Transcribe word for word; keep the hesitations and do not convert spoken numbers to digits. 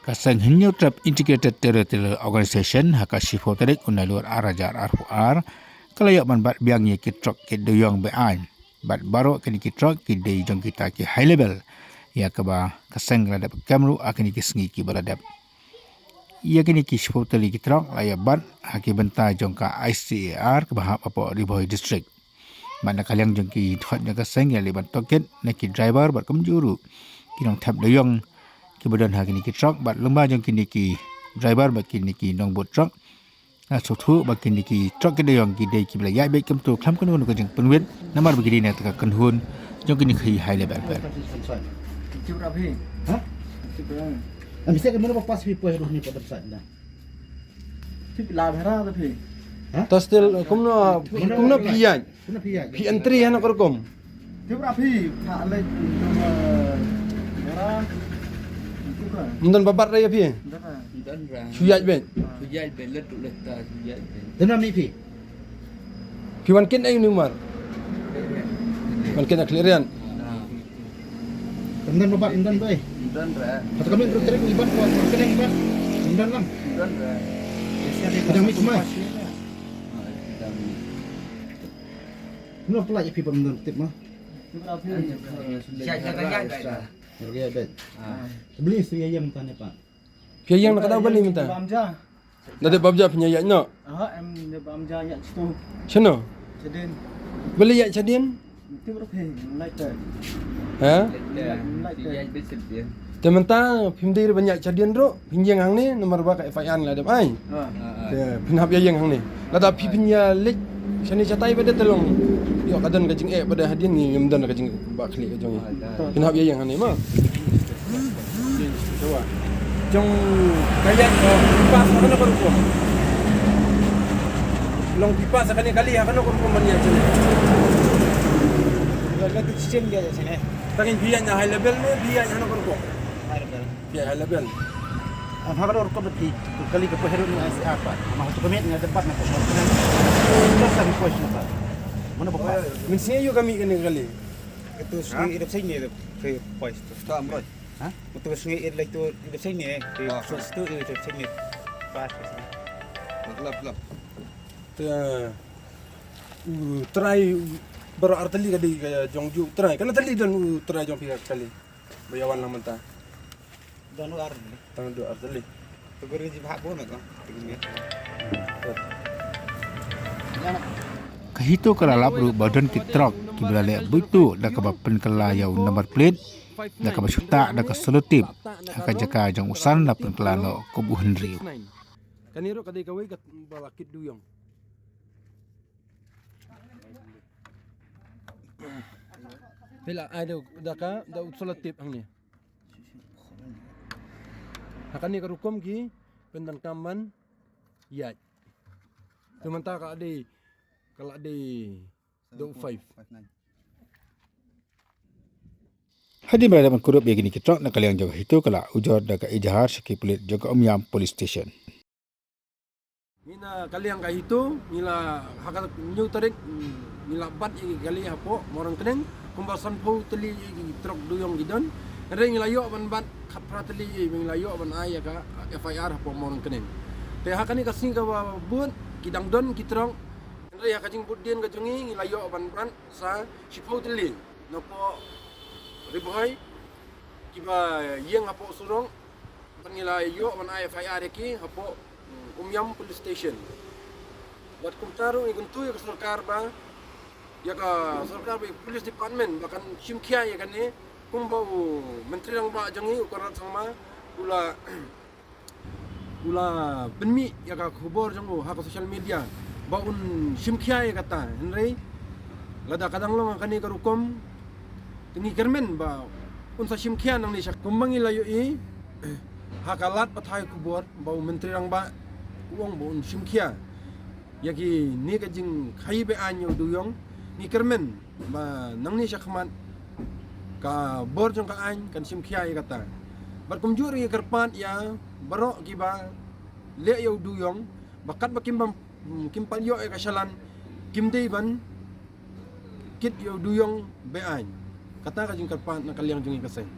Ka seng Hynñiewtrep Integrated Territorial Organization ha ka shiphew tarik u Nailur ar hajar arphew ar ka la ïoh ban bat biang ïa ki trok ki dewïong be-aiñ bad baroh kine ki trok ki dei jong kita ki high level, ïa kaba ka seng ka la dep kem ruh ha kine ki sngi kiba la dep. Ïa kine ki shiphew tylli ki trok la ïa bat ha ki bynta jong ka I C A R kaba hap hapoh Ri Bhoi District. Bad na ka liang jong ki dkhot jong ka seng ki la leit ban tohkit na ki driver bad kumjuh ruh ki nongthep dewïong kiba don ha kine ki trok bad lyngba jong kine ki driver bad kine ki nongbud trok. Nga sngewthuh ba kine ki trok ki dewïong ki dei kiba la ïaid beit kumto khlem kano kano ka jingpynwit namar ba ki dei na kata ka kynhun jong kine ki high level belt. Chip rap hi. Ha? Chip rap. Am se ka mano ba pass phi poi ruh ni pa dam sat na. Chip la bhera da phi. Ha? Ta still kumno kumno phi ïaid? Kumno phi ïaid? Phi entry hano ka rukom? Chip rap hi. Pha le bhera. Chip rap. Ym don ba bat re ïa phi? Ym don re. Don re. Shu ïaid beit. Shu ïaid beit, leit ruh leit ta, shu ïaid beit. Don mi phi? Phi wan kit ai ni Umar? Wan kit na Khliehriat. Ah. Ym don ba bat, ym don ba ai. Ym don re. Kata kami ruh trek ni bat, ko kene ni bat. Ym don lam. Ym don re. Kadang mi cuma. Ah, kadang mi. Kumno phi la ïa phi ba ym don tip ma? Ïaid, ïaid, ïaid, ïaid. Ïaid, ïaid. Ah. Beli su ïa ïeng tane pa. Phi ïeng na ka daw bali mynta. Bam ja. Da dep bam ja phi ïaid noh. Aha, em ne bam ja ïaid situ. Shano? Shadien. Bali ïaid shadien? Tip ruh phi, lait te. Ha? Lait te. Te mynta phim dei ban ïaid shadien ruh, phin ïeng hangne namar ba ka F I R la dep ai. Ha. Te phin hap ïa ïeng hangne. Lada phi phin ïa leit shane shatai ba dei te long. Ïoh ka don ka jingeh ba dei hadien ngi ym don ka jing ba khlieh ka jong ngi. Phin hap ïa ïeng hangne ma. Jong ka ïaid, eh, phi pass ha kano ka rukom? Long phi pass ha kane kali ha kano ka rukom ban ïaid shane? Ka tu system dia ïaid shane. Tang phi ïaid na high level ne phi ïaid ha kano ka rukom? High level. Phi ïaid high level. Am ha kano ka rukom phi kali ka poi haduh ni I C A R pa. Ma ha tu ka miet nga dep bat na ka. Ka sa phi poi shane pa. Mano ba pass? Mynsngi aïu ka mih kane ka kali? Ka tu sngi i dep seng ne dep poi. Ka amroi. Ha? Uto ka sngi i leit to i dep seng ne. Ah. Ka sngi to i dep seng ne. Pas ka sngi. Lap, lap. Te u trai baroh ar tylli ka dei ka jong ju trai. Katno tylli don u trai jong phi ka kali ba ïa wan lang mynta? Don u ar tylli. Don u ar tylli. To ber ka jibhah bun ko. Ka HITO ka la lap ruh ba don ki trok kiba la leh buit tuh da kaba pynkylla ïa u number plate da kaba shu tah da ka selotip ha ka jaka jong u san la pynkylla noh kum u hynriew. Kane ruh ka dei kawei kaba la kit dewïong. Phi la ai da ka da u selotip hangne. Ha kane ka rukom ki pyndonkam ban ïaid. Te mynta ka dei ka la dei da u five. Hadien ba la dep ban kurup ïa kine ki trok na ka liang jong ka HITO ka la ujor da ka ejahar sha ki pulit jong ka Umiam Police Station. Ngi na ka liang ka HITO ngi la ha ka hynñiew tarik, mm, ngi la bat ïa ki kali hapoh Mawryngkneng kumba sanphew tylli ki trok dewïong ki don. Hynrei ngi la ïoh ban bat khatphra tylli, ngi la ïoh ban ai ïa ka F I R hapoh Mawryngkneng. Te ha kane ka sngi kaba bud ki dang don ki trok. Hynrei ha ka jingbud dien ka jong ngi ngi la ïoh ban bat sa shiphew tylli napoh Ri Bhoi kiba ïeng hapoh surok. Bad ngi la ïoh ban ai F I R ïa ki hapoh, mm, Umiam Police Station. Bad kumta ruh ngi kyntu ïa ka sorkar ba ïa ka sorkar ba ïa ka police department ba kan shim khia ïa kane kumba u Myntri Rangbah jong ngi u Conrad Sangma u la u la pynmih ïa ka khubor jong u ha ka social media ba un shim khia ïa kata. Hynrei lada ka dang long ha kane ka rukom te ngi kyrmen ba un sa shim khia nangne sha kumba ngi la ïohi ha ka lad pathai khubor ba u Myntri Rangbah u ong ba un shim khia ïa kine ka jingkhaïi be-aiñ ïa u dewïong. Ngi kyrmen ba nangne shakhmat ka bor jong ka aiñ kan shim khia ïa kata. Bad kumjuh ruh ngi kyrpad ïa baroh kiba leh ïa u dewïong ba katba kim bam, kim pat ïoh ïa ka shalan kim dei ban kit ïa u dewïong be-aiñ. Kata ka jingkyrpad na ka liang jong ngi ka seng.